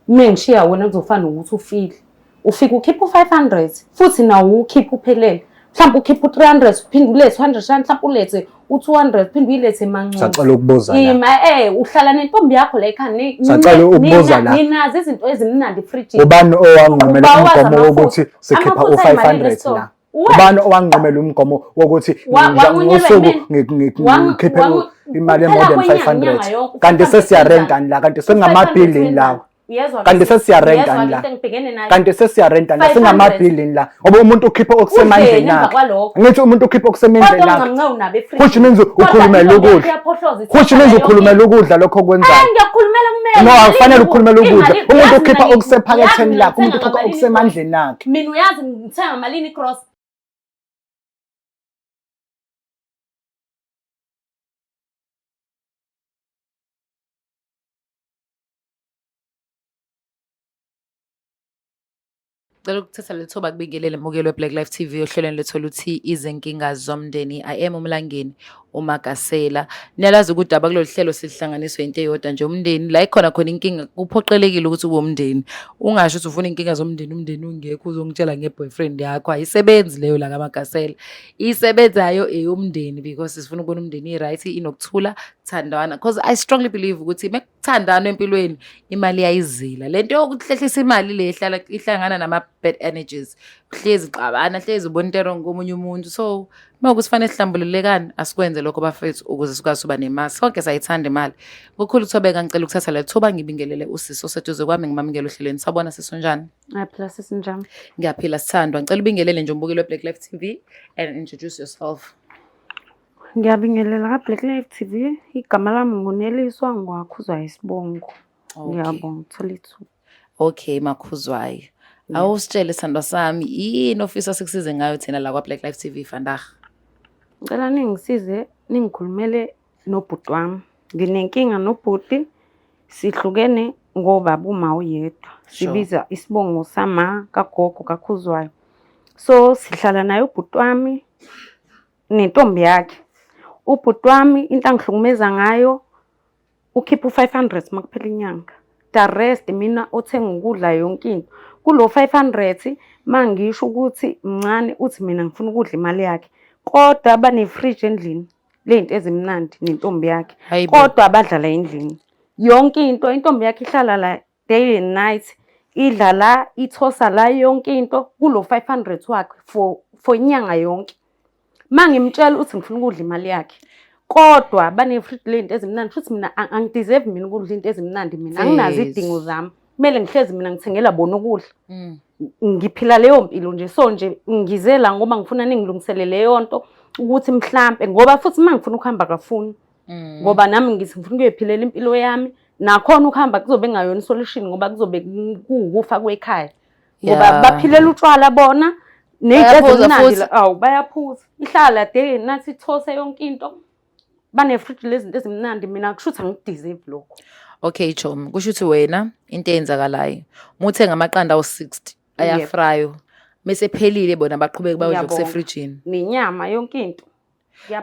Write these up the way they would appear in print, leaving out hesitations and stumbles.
Uma ngishiya wena kuzofana nokuthi ufile. Ufike ukhiphe u-500 futhi nawo ukhiphe uphelele. Mhlawumbe ukhiphe u-300 uphinde ulethe 100 rand mhlawumbe ulethe u-200 uphinde uyilethe emancumo. Sacela ukubuza la. Ima eh uhlala nentombi yakho la ekhaya. Sacela ukubuza la. Ninazi izinto ezimnandi efrijini. Ubani owanqumela Ubawazi umgomo amafutha. wokuthi sikhipha Amafutha ayimalini u-500 esitolo? la? Ubani owanqumela umgomo wokuthi Wanqunyelwa ngosuku yimina. ngikhiphe imali e-more than 500 kanti sesiyarenta la kanti sengamabhilini lawa kanti sesiyarenta la kanti sesiyarenta la sengamabhilini la ngoba umuntu ukhipha okusemandleni akhe ngithi umuntu ukhipha okusemandleni akhe which means ukhulumela ukudla which means ukhulumela ukudla lokho okwenzayo no akufanele ukhulumele ukudla umuntu ukhipha okusephaketheni lakhe umuntu ukhipha okusemandleni akhe mina uyazi ngithenga malini i-cross. Cela ukuthatha leli thuba kubingelele mukelo weBlack Life TV ohlelweni lethu oluthi izinkinga zomndeni. I am uMlangeni uMagasela. Niyalazi ukuthi udaba kulolu hlelo sihlanganiswe into eyodwa nje umndeni. La ikhona khona inkinga kuphoqelekile ukuthi ube umndeni. Ungasho ukuthi ufuna inkinga zomndeni umndeni ungekho uzongitshela ngeboyfriend yakho. Ayisebenzi leyo la kaMagasela. Isebenzayo eyomndeni because sifuna ukubona umndeni i-right inokuthula kuthandwana because I strongly believe ukuthi mekuthandana empilweni imali iyayizila. Lento yokuhlehlisa imali le ihlala ihlangana nama bad energies. Hlezi xabana, hlezi ubona into wrong komunye umuntu. So uma ukuthi fanele sihlambululekane asikwenze lokho bafethu ukuze sikwazi ukuba nemali. Sonke sayithanda imali. Ngokukhulu ukuthobeka ngicela ukuthatha le thuba ngibingelele usisi oseduze kwami ngimamukele ohlelweni. Sawubona sisi unjani? Ngiyaphila sisi njani? Ngiyaphila sithandwa. Ngicela ubingelele nje umbukeli weBlack Life TV and introduce yourself. Ngiyabingelela ka-Black Life TV. Igama lami nguNeliswa ngwaKhuzwayo isibongo. Okay. Ngiyabonga ukuthola ithuba. Okay Makhuzwayo. Awusitshele sithandwa sami yini ofisa sikusize ngayo thina la kwa Black Life TV vandag. Ngicela ningisize ningikhulumele nobhuti wami. Nginenkinga nobhuti sihlukene ngobaba uma uyedwa. Sibiza isibongo sama kagogo kaKhuzwayo. So sihlala naye ubhuti wami nentombi yakhe. Ubhuti wami into angihlukumeza ngayo ukhipha u-500 uma kuphela inyanga. The rest mina othenga ukudla yonke into. Kulo 500 mangisho ukuthi mncane uthi mina ngifuna ukudla imali yakhe. Kodwa bane-fridge endlini ley'nto ezimnandi nentombi yakhe. Hayibo. Kodwa badlala endlini. Yonke into intombi yakhe ihlala la day and night idla la ithosa la yonke into kulo 500 wakhe for inyanga yonke. Mangimtshela uthi ngifuna ukudla imali yakhe. Kodwa bane-fridge ley'nto ezimnandi futhi mina angideserve mina ukudla into ezimnandi mina anginazo izidingo zami. Kumele ngihlezi mina ngithengela bona ukudla. Ngiphila leyo mpilo nje so nje ngize la ngoba ngifuna ningilungisele leyo nto ukuthi mhlampe ngoba futhi uma ngifuna ukuhamba kafuni. Ngoba nami ngithi ngifuna ukuyiphilela impilo yami nakhona ukuhamba kuzobe kungayona isolution ngoba kuzobe kuwukufa kwekhaya. Ngoba baphilela utshwala bona ney'nto Bayaphuza ezimnandi futhi. la- awu bayaphuza. Ihlala day and night ithose yonke into. Banefriji lezinto ezimnandi mina kusho ukuthi angikudeserve lokho. Okay Chomi, kusho ukuthi wena into eyenzakalayo uma uthenga amaqanda awu-60 ayafraywa mese ephelile bona baqhubeke bayodla Ngiyabonga. okusefrijini. Nenyama yonke into.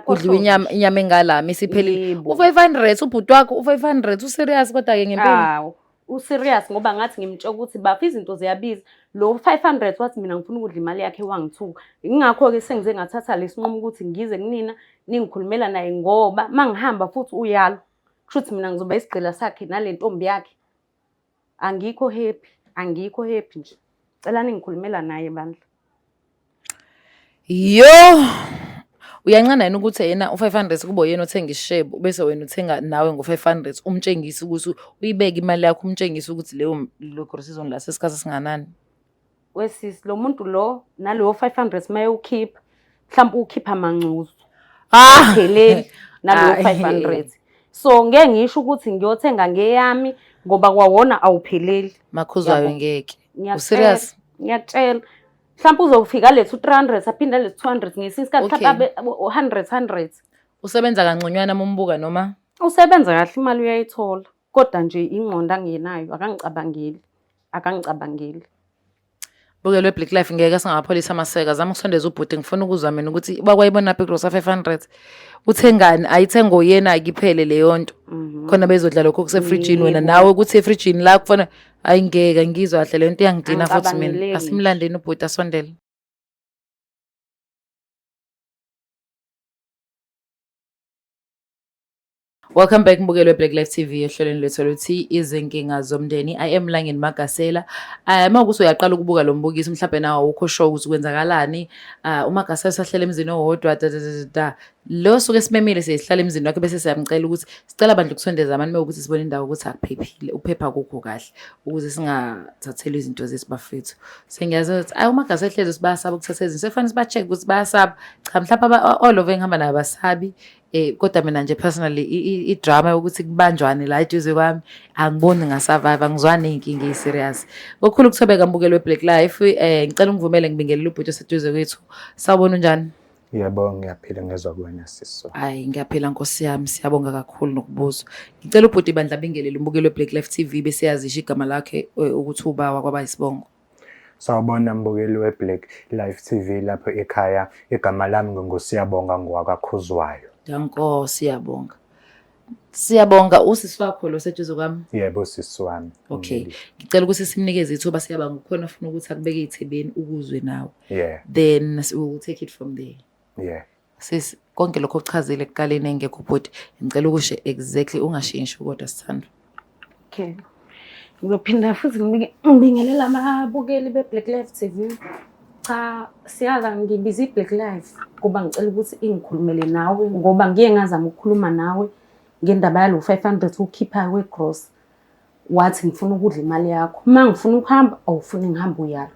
Kudliwa inyama inyama engala mese iphelile. Yebo. U-500 ubhuti wakho u-500 userious kodwa-ke ngempela. Awu, userious ngoba ngathi ngimtshela ukuthi bafo izinto ziyabiza. Lo 500 wathi mina ngifuna ukudla imali yakhe wangithuka. Ingakho-ke sengize ngathatha lesinqumo ukuthi ngize kunina ningikhulumela naye ngoba mangihamba futhi uyalwa. Kusho ukuthi mina ngizoba isigqila sakhe nale ntombi yakhe. Angikho happy, angikho happy nje. Cela ningikhulumela naye bandla. Yo! Uyancanda yini ukuthi yena u-500 kube uyena othenga isishebo bese wena uthenga nawe ngo-500 umtshengise ukuthi uyibeke imali yakho umtshengise ukuthi leyo lo grocery izongilasta isikhathi esinganani. Wesisi lo muntu lo nalowo 500 mayewukhipha mhlawumbe ukhipha mancuzu. Pheleli nalowo 500. So ngeke ngisho ukuthi ngiyothenga ngeyami ngoba kwawona awupheleli. Makhuzwayo ngeke. Userious? Ngiyakutshela. Mhlawumbe uzofika lethu 300 aphinde alethu 200 ngesinye isikhathi mhlawumbe abe 100 100. Usebenza kangconywana uma umbuka noma? Usebenza kahle imali uyayithola kodwa nje ingqondo angenayo akangicabangeli. Akangicabangeli. Bukelwe Black Life ngeke singapholisa amaseka zama ukusondeza ubhuti ngifuna ukuzwa mina ukuthi bakwayibona phi grosa 500 uthengani ayithengo yena akiphele leyo nto mhm. khona bezodla lokho kusefrijini wena nawe ukuthi efrijini la kufana ayingeke ngizwa kahle le nto iyangidina futhi mina asimlandeni ubhuti asondele. Welcome back mbukelo Black Life TV ehlelweni lethu oluthi izinkinga zomndeni. I am Langeni Magasela. Uma ukuthi uyaqala ukubuka lo mbukiso mhlawumbe nawe awukho sure ukuthi kwenzakalani. UMagasela usahlele emzini owodwa da da da da. Lo suke simemile sihlala emzini wakhe bese siyamcela ukuthi sicela bandla ukusondeza abantu mewukuthi sibone indawo ukuthi akuphephile, ukuphepha kukho kahle ukuze singathathelwa izinto zethu bafethu. Sengiyazi ukuthi ayi uMagasela ehlezi sibayasaba ukuthatha izinto. Sekufanele siba-check ukuthi bayasaba. Cha mhlawumbe all of engihamba nabo abasabi. Eh kodwa mina nje personally i-drama yokuthi kubanjwane la eduze kwami angiboni ngasurvive angizwani ney'nkinga eyi-serious. Ngokukhulu ukuthobeka mbukeli we-Black Life eh ngicela ungivumele ngibingelele ubhuti oseduze kwethu. Sawubona unjani? Yebo ngiyaphila ngezwa kuwena siso. Hayi ngiyaphila nkosi yami siyabonga kakhulu nokubuzwa. Ngicela ubhuti bandla abingelele umbukeli we-Black Life TV bese yazisho igama lakhe eh, ukuthi ubawa kwaba isibongo. Sawubona mbukeli we-Black Life TV lapho ekhaya. Igama lami nginguSiyabonga ngowakaKhuzwayo. Danko siyabonga. Siyabonga usisi wakho lo seduze kwami. Yebo sisi wami. Okay. Ngicela ukuthi simnikeze ithuba siyabonga ukhona ofuna ukuthi akubeke ithebeni ukuzwe nawe. Yeah. Then we will take it from there. Yeah. Sis konke lokho okuchazile ekuqaleni engekho ubhuti ngicela ukushe exactly ungashintshi kodwa sithandwa. Okay. Ngizophinda futhi ngibingelela ababukeli be-Black Life TV. Cha, siyaza ngibiza i-Black Life kuba ngicela ukuthi ingikhulumele nawe ngoba ngiye ngazama ukukhuluma nawe ngendaba yalo 500 ukhiphayo we-gross. Wathi ngifuna ukudla imali yakho. Uma ngifuna ukuhamba awufuni ngihambe uyalo.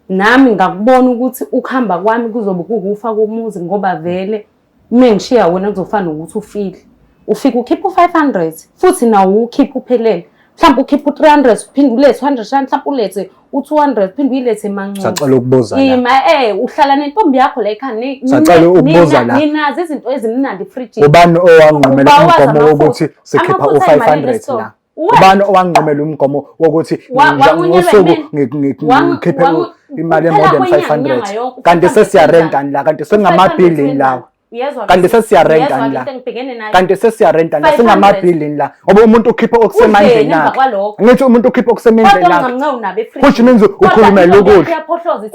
Nami ngakubona ukuthi ukuhamba kwami kuzobe kuwukufa komuzi ngoba vele uma ngishiya wena kuzofana nokuthi ufile. Ufike ukhiphe u-500 futhi nawo uwukhiphe uphelele. Mhlawumbe ukhiphe u-300 uphinde ulethe 100 rand mhlawumbe ulethe u-200 uphinde uyilethe emancono. Sacela ukubuza la. Ima eh uhlala nentombi yakho la ekhaya Sacela ukubuza la. Ninazi izinto ezimnandi efrijini. Ubani owanqumela umgomo wokuthi sikhipha u-500 la? Ubani owanqumela umgomo wokuthi ngosuku ngikhiphe imali more than 500? Kanti sesiyarenta la, kanti sengamabhilini lawa. Kanti sesiyarenta la. Kanti sesiyarenta la, singamabhilini la. Ngoba umuntu ukhipha okusemandleni akhe. Ngithi umuntu ukhipha okusemandleni akhe. Which means ukhulumela ukudla.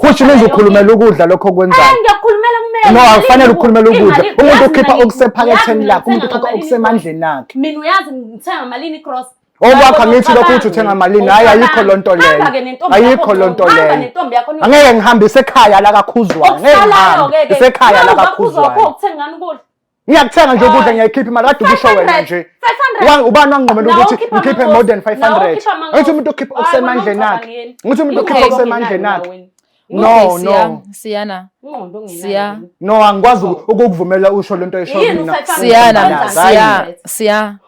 Which means ukhulumela ukudla lokho okwenzayo. Ngiyakukhulumela kumele. No, akufanele ukhulumele ukudla. Umuntu ukhipha okusephaketheni lakhe, umuntu ukhipha okusemandleni akhe. Mina uyazi ngithenga malini i-cross. Okwakho angithi lokho uthi uthenga malini, hhayi ayikho loo nto leyo. Ayikho loo nto leyo. Angeke ngihambe isekhaya la kaKhuzwayo. Ngeke ngihambe. Isekhaya la kaKhuzwayo. Ngiyakuthenga nje ukudla ngiyayikhipha imali kade ukusho wena nje. Ubani wanginqomela ukuthi ngikhiphe more than 500? Ngithi umuntu ukhipha okusemandleni akhe. Ngithi umuntu ukhipha okusemandleni akhe. No, no. Siyana. Siya. No, angikwazi ukukuvumela usho lento oyisho mina. Siyana, siya, siya.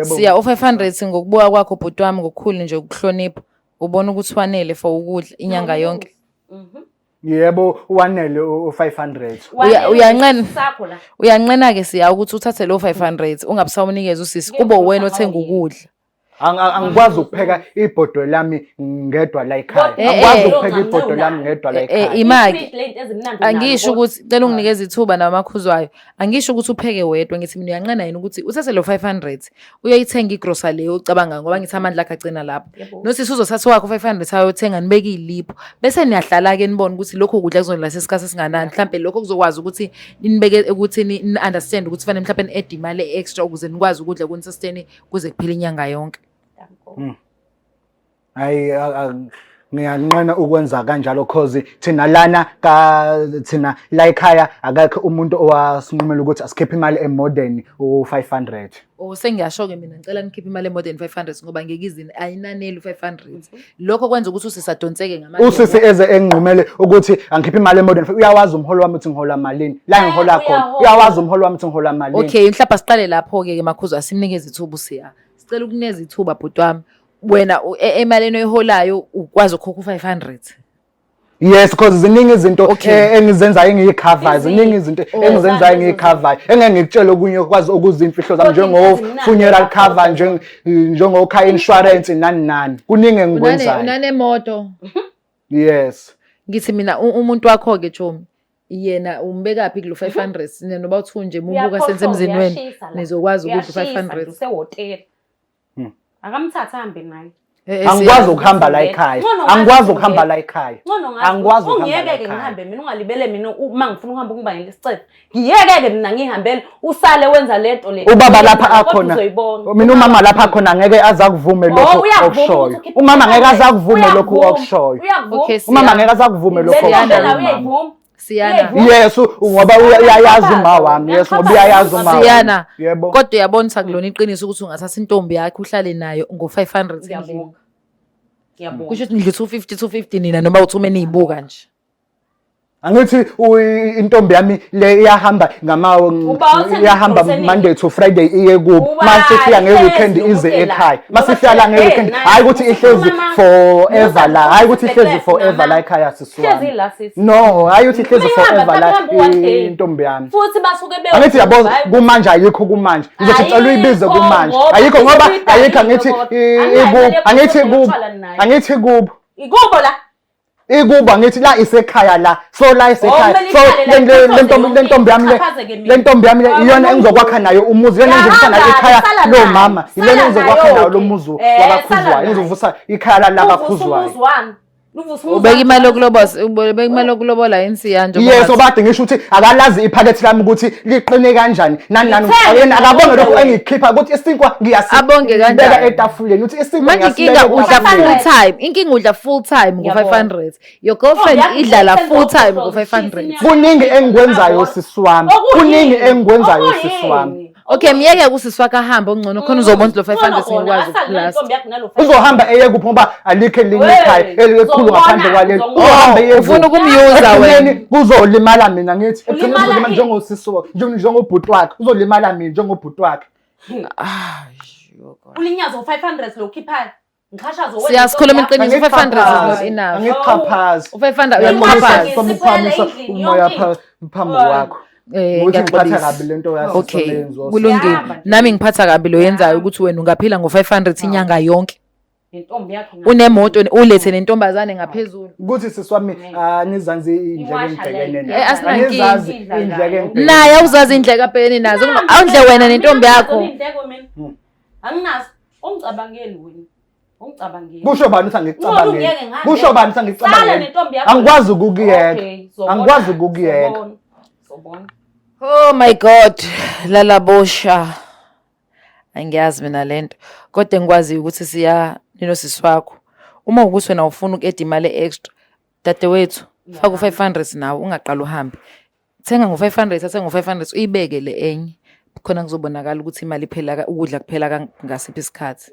Siya u500 ngokubuka kwakho bhuti wami ngokukhulu nje ukuhlonipha. Ubona ukuthi wanele for ukudla inyanga yonke. Mhm. Yebo, wanele u500. Uyanqena. Uyanqena ke siya ukuthi uthathe lo 500 ungabusawunikeza usisi kube wena othenga ukudla. Angikwazi ukupheka ibhodwe lami ngedwa la ekhaya. Eh, Angikwazi eh. ukupheka ibhodwe lami ngedwa la Eh, ekhaya. imaki Angisho angisho ukuthi cela unginikeze ithuba namakhuzwayo angisho ukuthi upheke wedwa ngithi mina uyanqena yini ukuthi uthathe lo 500 uyoyithenga igrosa leyo ucabanga ngoba ngithi amandla akhe agcina lapho nosisi uzothatha wakho 500 ayothenga nibeke ilipho bese niyahlala-ke nibone ukuthi lokho kudla kuzonilasa isikhathi esinganani mhlampe lokho kuzokwazi ukuthi ninibeke ukuthi ni-understand ukuthi fanele mhlampe ni-add imali e-extra ukuze nikwazi ukudla kunisustain kuze kuphele inyanga yonke. Hayi ngiyanqena ukwenza kanjalo cause thina lana ka thina la ekhaya akekho umuntu owasinqumela ukuthi asikhiphe imali emodern u500. Oh sengiyasho ke mina ngicela nikhiphe imali emodern 500 ngoba ngeke izini ayinaneli u500. Lokho kwenza ukuthi usisi adonseke ngamandla. Usisi eze enginqumele ukuthi angikhiphe imali emodern uyawazi umholo wami ukuthi ngihola malini la ngihola khona uyawazi umholo wami ukuthi ngihola malini. Okay mhlawumbe asiqale lapho ke ke Makhuzu asimnikeze ithuba usiya. Sicela ukunikeza ithuba bhuti wami. Wena emalini oyiholayo ukwazi ukukhokha u500. Yes because ziningi izinto Okay. engizenzayo engiyikhavayo ziningi izinto Oh. engizenzayo engiyikhavayo engeke ngikutshele okunye okwazi okuzimfihlo zami Kodwa njengo into ezimnandi funeral kakhulu. cover njengo car insurance nani nani kuningi engikwenzayo Unanemoto. yes. Ngithi mina umuntu wakho-ke Chomi yena umbekaphi kulo 500 nina noba uthu nje mubuka senze emzini wenu nizokwazi ukudla u-500. Usehhotela. Akamthathe ahambe naye. Angikwazi ukuhamba la ekhaya. Angikwazi ukuhamba la ekhaya. Angikwazi ukuhamba la Ungiyeke-ke ekhaya. ngihambe mina ungalibele mina uma ngifuna ukuhamba ungibangele isicefe. Ngiyeke-ke mina ngihambele usale wenza lento le. Ubaba lapha Kodwa akhona. uzoyibona. Mina umama lapha akhona ngeke aze akuvume Oh, lokho uyakuvuma ukuthi okushoyo. ukhiphe Umama ngeke aze 500. akuvume lokho Uyakuvuma, okushoyo. uyakuvuma. Okay, Umama ngeke aze akuvume lokho Le ntombi okushoyo la umama. uyayivuma. Siyana. Yes, ngoba uyayazi uma wami. Yes, ngoba uyayazi uma wami. Siyana. Yebo. Kodwa uyabona ukuthi akulona iqiniso ukuthi ungathatha intombi yakho uhlale nayo ngo-500 endlini. Ngiyabonga. Ngiyabonga. Kusho ukuthi nidla 250 250 nina noma uthi uma niyibuka nje. Angithi intombi yami le iyahamba ngama Uba uthenga iyahamba igrocery. Monday to Friday iye kubo. Uba Masifika nge-weekend ihlezi ize nokuphela. ekhaya. Masifika la Ngoba nge-weekend hey, hayi ukuthi ihlezi mama, forever la. Hayi ukuthi Musa, ihlezi forever la ekhaya sisi Ihlezi wami. la sisi. No, hayi ukuthi ihlezi Uma ihamba, forever la mhlawumbe one day. intombi yami. Futhi basuke be Angithi yabo kumanje ayikho kumanje. Ngizothi cela uyibize Ayikho kumanje. ngoba Ayikho ngoba isibidalile ayikho angithi kodwa. ikubo Anginayo angithi imali kubo yokuthola nayo. angithi kubo. Ikubo la. Ikuba ngithi la isekhaya la so la isekhaya Oh, kumele so ihlale la, le ntombi le ntombi yami le ichaphazeke mina. le ntombi yami le iyona engizokwakha nayo umuzi iyona engizovusa nayo Uyahamba, ikhaya sala lo nayo, mama iyona sala engizokwakha nayo nayo lo ke. muzi Eh, sala wakakhuzwayo nayo. engizovusa ikhaya la Uvusa lakakhuzwayo umuzi wami. Uvusa umuzi Ubeka wami. imali yokulobola, ubeka imali yokulobola yini Siyana Yes, obade ngisho ukuthi akalazi iphakethe lami ukuthi liqine kanjani nani nani Ngithenge yena akabonge lokhu wena. engikhipha ukuthi isinkwa ngiyasi Abonge kanjani? beka etafuleni ukuthi isinkwa Manje inkinga ngiyasibeka udla etafuleni. full time. Inkinga udla full time ngo-500. Your girlfriend Yakho idlala isenza full time okuhle, ngo-500. Kuningi engikwenzayo sisi wami. Okuyini? Kuningi engikwenzayo sisi wami. Okuyini? Okay, myeke usisi wakhe ahambe okungcono khona uzobona ukuthi lo 500 Ngcono kona, ngikwazi asale ukuplasta. nentombi yakho nalo 500. Uzohamba eye kuphi ngoba alikho elinye Wey, ikhaya elikhulu uzobona, ngaphandle kwaleli. uzobona. Uzohamba eye Ufuna kuphi? ukumyuza wena. Ekugcineni kuzolimala mina ngithi ekugcineni Ulimala kuzolimala ini? njengosisi wakhe, njengobhuti wakhe. Uzolimala mina njengobhuti wakhe. Ah, yo God. Ulinyazwe u-500 lo ukhiphayo. Ngixhashazwe wena Siyasikhuluma intombi yakho. iqiniso u-500 is not enough. Angikuxhaphazi. U-500 Uyaxhaphaza. uyamxhaphaza. Somuphamisa Endlini umoya yonke phambi kwakho. Eh, Ukuthi ngiphatha ngiyaxolisa. kabi lento yakho Okay, somenziwa. kulungile. Siyahamba nje. Nami ngiphatha kabi lo yenzayo ukuthi wena ungaphila ngo-500 inyanga yonke. Nentombi yakho ngayo. Unemoto ulethe nentombazane ngaphezulu. Ukuthi sisi wami anizanzi indleke Iwasha engibhekene le. nazo. Eh, asinankinga. Anizazi indleke engibhekene Naye awuzazi indleko abhekene nazo. Awundle wena nentombi yakho. Mina iy'ndleko mina. Anginazo. Ungicabangeli wena. Ungicabangeli. Kusho bani ukuthi angikucabangeli? Ungiyeke ngihambe. Kusho bani ukuthi Sala angikucabangeli? nentombi yakho. Angikwazi ukukuyeka. Okay, zobona. Angikwazi ukukuyeka. Zobona. Zobona. Oh my God, lala bosha. Angiyazi mina lento. Kodwa engikwaziyo ukuthi siya ninosisi wakho. Uma ukuthi wena ufuna uku-add imali extra, dadewethu, faka u-500 nawe ungaqali uhambe. Thenga ngo-500, athenga ngo-500 uyibeke le enye. Khona kuzobonakala ukuthi imali iphela ukudla kuphela ngasiphi isikhathi.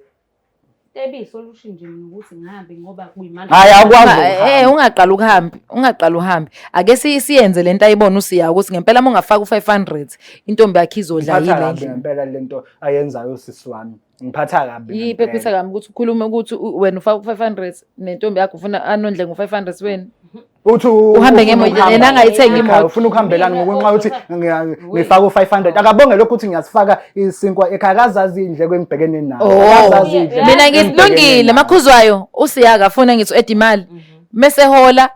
Tebi solution nje mina ukuthi ngihambe ngoba kuyimanje. Hayi awukwazi Eh ukuhamba. ungaqali ukuhambe, ungaqali uhambe. Ake siyenze lento ayibona uSiya ukuthi ngempela uma ungafaka u-500 intombi yakhe izodla Ngiphatha yini kabi endlini. ngempela lento ayenzayo sisi wami. Ngiphatha kabi. Yiphi ngempela. ephitha kabi ukuthi ukhulume ukuthi wena ufaka u-500 nentombi yakho ufuna anondle ngo-500 wena. Uthi Uhambe ufuna ngemoto, ukuhamba. yena angayithengi Ekhaya, imoto. Ufuna ukuhambelana Mina, ngokunxa ukuthi ngifaka u-500. Akabonge lokhu ukuthi ngiyasifaka isinkwa ekhaya akazazi iy'ndleko engibhekene nazo. Oh. Akazazi iy'ndleko Mina ngithi engibhekene lungile nazo. makhuzwayo uSiya akafuna ngithi u-add imali. Mese hola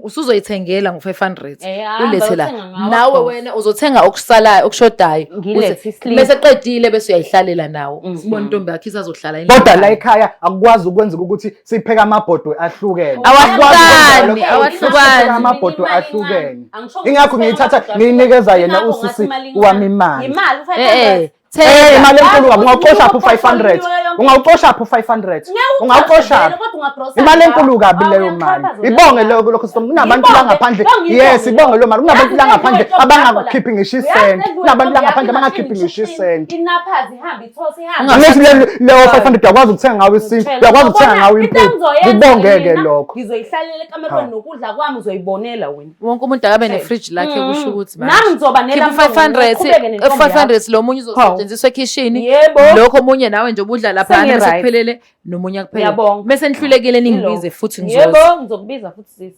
usuzoyithengela ngo-500 Eh, hamba ulethe la. uyothenga ngawo Nawe boss. wena uzothenga okusalayo okushodayo. Ngilethe islip. Mese qedile bese uyayihlalela nawo. Sibone intombi yakho isazohlala endlini. Kodwa la ekhaya akukwazi ukwenzeka ukuthi sipheke amabhodwe ahlukene. Awahlukani, Akukwazi awahlukani. sipheke amabhodwe ahlukene. Ingakho ngiyithatha ngiyinikeza yena usisi wami imali. Imali Eh eh. u-500. Eh Thenga. imali enkulu kabi ungawucosha phi Yazi u-500? ukuthi Ungawucosha phi u-500? Ungawucosha phi? Imali enkulu kabi leyo mali. Ibonge lokho lokho kunabantu la ngaphandle. Yes, ibonge leyo mali. Kunabantu la ngaphandle abangakukhiphi ngisho isenti. Kunabantu la ngaphandle abangakhiphi ngisho isenti. Inaphazi ihambe ithose ihambe. Angithi leyo 500 uyakwazi ukuthenga ngawo isinkwa, uyakwazi ukuthenga ngawo impuphu. Kubongeke lokho. Ngizoyihlalela ekamerweni nokudla kwami uzoyibonela wena. Wonke umuntu akabe ne-fridge lakhe kusho ukuthi manje. Nami ngizoba nelami Khipha u-500, ngiqhubeke nentombi 500 lo munye uzosetshenziswa ekhishini. Yebo. Lokho omunye nawe nje ubudla lapha Sengi bese right. kuphelele nomunye akuphelele. Ngiyabonga. Mese nihlulekile ningibize futhi ngizoza. Yebo, ngizokubiza futhi sisi.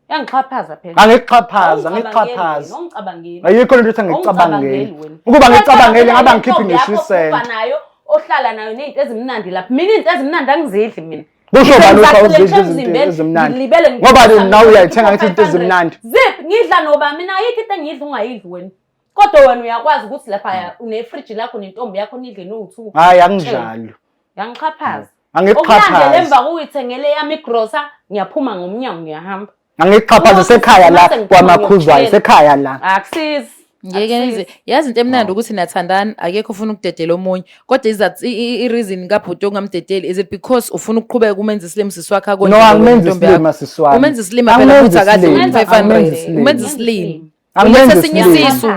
Yangixhaphaza phela. Angikuxhaphazi, angikuxhaphazi. Ungicabangeli. Ayikho lento ethi angikucabangeli. Ungicabangeli wena. Ukuba ngicabangeli ngaba ngikhiphi Intombi ngisho yakho isenti. okhupha nayo ohlala nayo ney'nto ezimnandi lapha. Mina iy'nto ezimnandi angizidli mina. Kusho bani ukuthi Ngisacile awuzidli ngisho izinto emzimbeni, ezimnandi? ngilibele Ngoba ngiphuza nawe mina uyayithenga ngithi izinto 500. ezimnandi. Ziphi ngidla noba mina ayikho into engiyidla ungayidli wena. Kodwa wena uyakwazi ukuthi lapha unefriji lakho nentombi yakho nidle no-two. Hayi anginjalo. Yangixhaphaza. Okulandela Angikuxhaphazi. emva kokuyithengela eyami igrosa ngiyaphuma ngomnyango ngiyahamba. Angikuxhaphazi sekhaya la kwamakhuzwayo sekhaya la. Akusizi. Ngeke nize yazi into emnandi ukuthi niyathandana akekho ufuna ukudedela omunye kodwa izathu i-reason kabhuti yokungamdedeli is it because ufuna ukuqhubeka umenza isilima sisi wakhe akondle No wena angimenzi nentombi yakho? isilima sisi wami. Umenza isilima phela Angimenzi ukuthi akadle isilima, u-500 angimenzi isilima. umenza isilima Angimenzi ulethe esinye isilima. isisu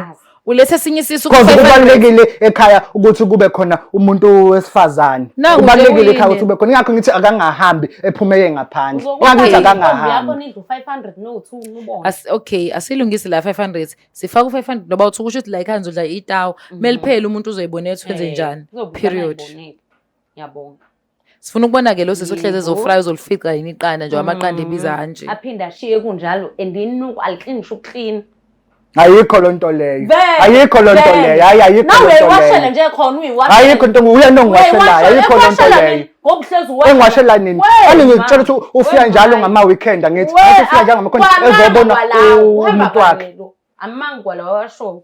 ulethe esinye isisu Cause ku-500. kubalulekile ekhaya ukuthi kube khona umuntu wesifazane. Nangu nje Kubalulekile uyini. ekhaya ukuthi kube khona. Ingakho ngithi akangahambi ephumeye ngaphandle. Uzokuba Ingakho ngithi intombi yakho akangahambi. nidla u-500 no-2 nubone. Okay asilungisi la 500 sifaka u-500 noba uthi kusho ukuthi la ekhaya ngizodla itawu kumele phela umuntu uzoyibonela ukuthi wenze Eh, njani uzobuka period nayibonele. Ngiyabonga. sifuna ukubona-ke lo sisi ohlezi Yebo. ezofraya uzolifica yini iqanda nje amaqanda ebiza kanje Aphinde ashiye kunjalo and inuku aliklinishe ukuklina. Ayikho lonto leyo. Vele, Ayikho lonto vele. leyo. Hayi ayikho Nawe lonto uyayiwashela leyo. nje khona uyiwashela. Ayikho into uyena ongiwashelayo. Ayikho lonto Uyayiwashela leyo. nini? Ngoba uhlezi uwashela. Engiwashela nini? We, Ani ngikutshela ma. ukuthi ufika We, njalo ma. ngama weekend angithi. We, Ngathi ufika njalo ngama kwamanga ezobona kwalawo, uhamba umuntu wakhe. kanelo. Amanga lawa awashoyo.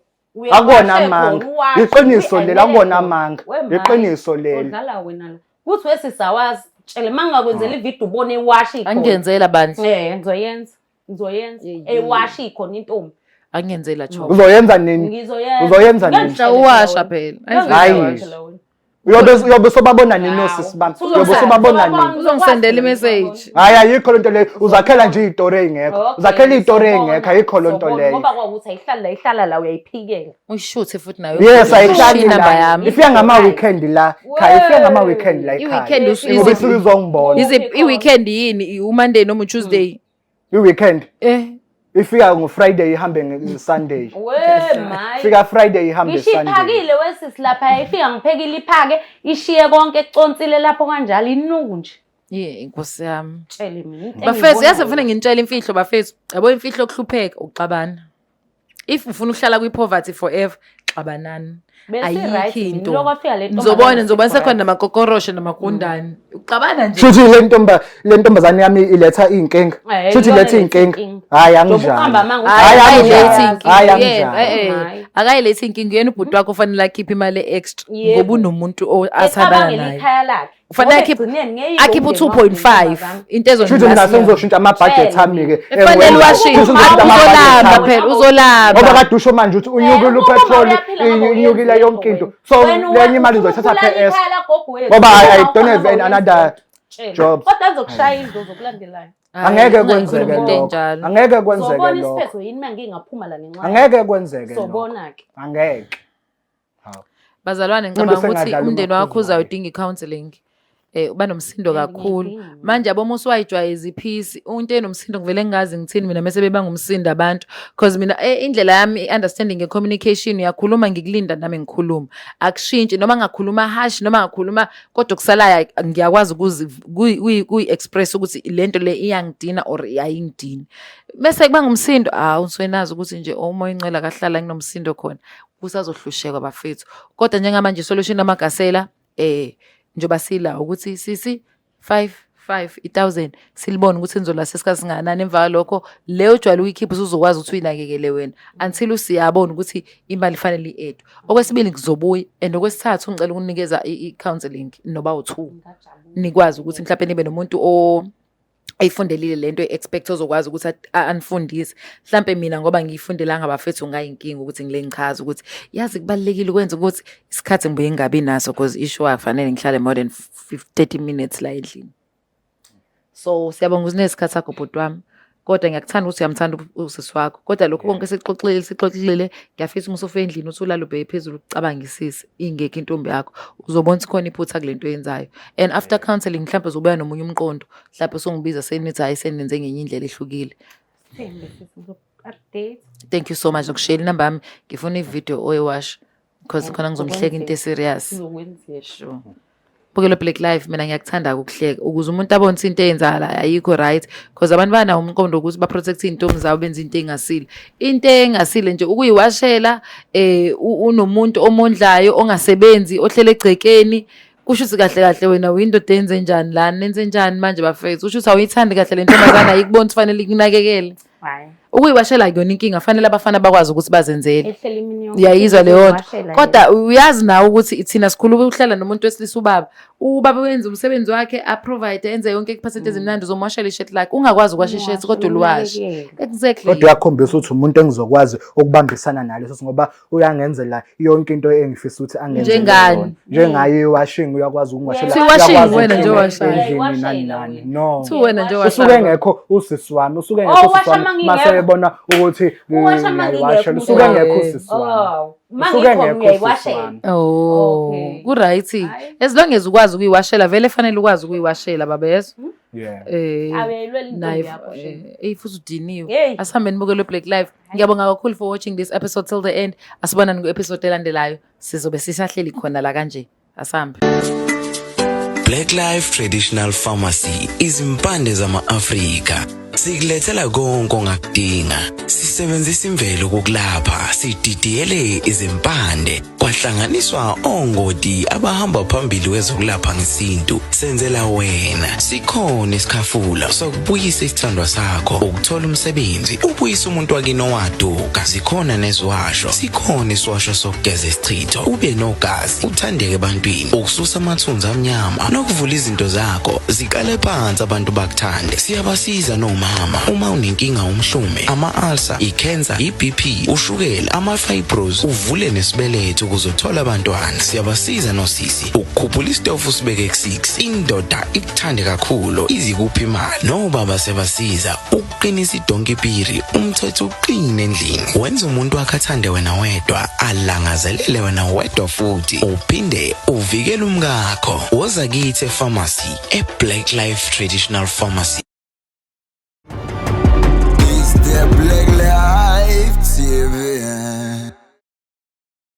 Akuwona amanga. Iqiniso leli, akuwona amanga. Iqiniso leli. Udlala wena la. Kuthi wesisawazi tshele mangingakwenzela ividiyo ubone ewashi ikhona. angenzela bandla Eh, ngizoyenza. Ngizoyenza. Ye, ye. Ewashi ikhona intombi. angenzela cho Uzoyenza nini? Ngizoyenza. Uzoyenza nini? Ngiyangitshela uwasha wena. phela Hayi. Ngiyangitshela wena. Uyobe uyobe sobabona nini osisi bami? Uyobe sobabona nini? Uzongisendela i-message. Hayi ayikho lento leyo. Uzakhela nje izitori ezingekho. Okay, Uzakhela izitori sobona, ezingekho ayikho lento sobona. leyo. Ngoba kwakuthi ayihlali la ihlala la uyayiphikela. uyishuthe futhi nayo Yes ayihlali inamba la. yami Ifika ngama weekend la. Khaya ifika ngama weekend la ekhaya. I-weekend Ngoba isuke izongibona. I-weekend yini umonday noma utuesday I-weekend eh ifika ngo-Friday ihambe nge-Sunday. We my. Ifika Friday ihambe Ngisho Sunday. iphakile wesisi lapha ifika ngiphekile iphake ishiye konke econsile lapho kanjalo inuku nje. ye inkosi yami Tshele mina. into bafethu yazi engiyibonayo. ngifuna nginitshele imfihlo bafethu yabo imfihlo yokuhlupheka ukuxabana if ufuna ukuhlala kwi-poverty forever xabanani Bese ayikho right mina, into lokhu kwafika le nizobona ntombazane nizobona sekho sekhona namakokoroshe namagundane uxabana nje Shuthi le ntomba le ntombazane yami iletha iy'nkinga. Eh, Shuthi iyona iletha eletha iy'nkinga. iy'nkinga. Hhayi Njengoba uqamba anginjalo. amanga, Hhayi uthi akayilethi anginjalo. inkinga Hhayi yena anginjalo. eh, eh. Hhayi. akayilethi inkinga yena ubhuti wakho ufanele akhiphe imali e-extra Yebo. ngoba unomuntu athandana Ecabangela naye ikhaya lakhe. ufanele Ngoba akhiphe ekugcineni ngeke akhiphe umndeni u-2.5 wakho into Shuthi mina ezondlula sengizoshintsha ama-budget ami-ke. Kufanele uwashintshe. Sengizoshintsha ama-budget Uzolamba ami. phela uzolamba Ngoba kade usho manje ukuthi unyukile Eh, upetrol, uma uyaphila ngoba inyukile uyenza yonke into. wena. So Wena lenye imali uzoyithatha ukhulala PS. ikhaya lagogo wethu. Ngoba I Uma don't have ukhona another Tshela. job. Kodwa azokushaya indlu ozokulandelayo. Angeke Hayi, kwenzeke ungayikhulumi into lokho. enjalo. Angeke kwenzeke Sobona lokho. isiphetho yini uma ngingaphuma la ngenxa. Angeke kwenzeke lokho. Sobona-ke. Angeke. Bazalwane Umuntu ngicabanga ukuthi osengadlali umndeni wakho umakhuzwayo. uzawudinga i-counselling. Eh uba nomsindo Yeah, kakhulu. ngiyayidinga. Manje yabo uma usuwayijwayeza iphisi, into enomsindo ngivele ngingazi ngithini mina mase beba ngumsindo abantu because mina indlela yami i-understanding nge-communication uyakhuluma ngikulinda nami ngikhuluma. Akushintshi noma ngakhuluma harsh noma ngakhuluma kodwa kusalayo ngiyakwazi ukuyi-express ukuthi lento le iyangidina or ayingidini. Bese kuba ngumsindo, awu ngisuke ukuthi nje umoya oyingcwele akahlala nginomsindo khona. Kusazohlushekwa bafethu. Kodwa njengamanje isolution amagasela njengoba sila ukuthi sisi 5 5 1000 silibone ukuthi nizola isikhathi singakanani emva kwalokho leyo jwayele uyikhipha usuzokwazi ukuthi uyinakekele wena until usiyabona ukuthi imali ifanele i-edwe. Okwesibili ngizobuya and okwesithathu ngicela ukunikeza i-counselling noba u2 nikwazi ukuthi mhlawumbe nibe nomuntu o ayifundelile lento e-expect ozokwazi ukuthi anifundise mhlambe mina ngoba ngiyifundelanga bafethu ngayinkinga ukuthi ngile ngichaze ukuthi yazi kubalulekile ukwenza ukuthi isikhathi ngibuye ngingabi naso because issue akufanele ngihlale more than 30 minutes la endlini. So siyabonga ukuthi unesikhathi sakho bhuti wami, kodwa ngiyakuthanda ukuthi uyamthanda usisi wakho, kodwa lokhu konke sixoxile sixoxile ngiyafisa uma usufika endlini uthi ulale ubheke phezulu ucabangisise ingekho intombi yakho uzobona ukuthi khona iphutha kule nto oyenzayo and after counselling mhlawumbe uzobuya nomunye umqondo mhlawumbe usongibiza senithi hhayi senenze ngenye indlela ehlukile. Sithembe sisi, ngizoku-update. Thank you so much ngokushela inamba yami ngifuna ividiyo oyiwasha because khona ngizomhleka into eserious. Sizokwenzeka. Sure. Bukelo Black Life mina ngiyakuthanda ukuhleka ukuze umuntu abone ukuthi into eyenzakalayo ayikho right because abantu banawo umqondo ukuthi ba-protect iy'ntombi zabo benze into engasile. Into engasile nje ukuyiwashela unomuntu omondlayo ongasebenzi ohlele egcekeni. Kusho ukuthi kahle kahle wena uyindoda enze njani lana, nenze njani manje bafethu? Kusho ukuthi awuyithandi kahle le ntombazane, ayikuboni ukuthi fanele ikunakekele. Hayi. Ukuyiwashela kuyona inkinga, fanele abafana bakwazi ukuthi bazenzele. Ehleli imini yonke. Uyayizwa leyo nto. Uziwashela. Kodwa uyazi nawe ukuthi thina sikhuluma ukuhlala nomuntu wesilisa ubaba. Ubaba wenza umsebenzi wakhe, a-provide, enze yonke iphasenti ezimnandi, uzomwashela ishirt lakhe. Ungakwazi ukwasha ishirt kodwa uliwashe. Unakekele. Exactly. Kodwa uyakhombisa ukuthi umuntu engizokwazi ukubambisana naye leso ngoba uyangenzela yonke into engifisa ukuthi angenzele Njengani? yona. Njengaye i-washing uyakwazi ukungiwashela. Kuthiwa i-washing uyakwazi wena nje ukuclean owashayo. endlini nani Uyayiwashela nani. wena. No. Kuthiwa wena nje Usuke owashayo. engekho usisi wami, usuke Oh, engekho usisi washa wami mangingekho. mase ebona ukuthi Uwasha ngiyayiwashela. mangingekho Usuke engekho Eh. usisi wami. Oh, Usuke mangikho engekho usisi uyayiwashela. wami. Oh, Okay. ku-right. Hhayi. As long as ukwazi ukuyiwashela, vele fanele ukwazi ukuyiwashela babezwa. Yeah. Eh, Awuyilweli intombi naye yakho, shame. eh futhi udiniwe. Hey. Asihambe nibukele Black Life. Ngiyabonga kakhulu for watching this episode till the end. Asibonane ku-episode elandelayo. Sizobe sisahleli khona la kanje. Asambe. Black Life Traditional Pharmacy, izimpande zama-Afrika. Sikulethela konke ongakudinga. Sisebenzisa imvelo ukukulapha, sididiyele izimpande, kwahlanganiswa ongoti abahamba phambili kwezokulapha ngesintu. Senzela wena. Sikhona isikhafula sokubuyisa isithandwa sakho, ukuthola umsebenzi, ubuyise umuntu wakini owaduka. Zikhona neziwasho, sikhona isiwasho sokugeza isichitho, ube nogazi, uthandeke ebantwini, ukususa amathunzi amnyama nokuvula izinto zakho ziqale phansi abantu bakuthande. Siyabasiza nomama uma unenkinga umhlume, ama-ulcer, i-cancer, i-BP, ushukela, ama-fibros, uvule nesibeletho ukuze uthole abantwana. Siyabasiza nosisi ukukhuphula isitofu usibeke ku-6, indoda ikuthande kakhulu izikuphi imali. Nobaba siyabasiza ukuqinisa idonki piri, umthetho uqine endlini, wenza umuntu wakhe athande wena wedwa, alangazelele wena wedwa, futhi uphinde uvikele umkakho. Woza kithi e-pharmacy, e-Black Life Traditional Pharmacy. It's the Black Life TV.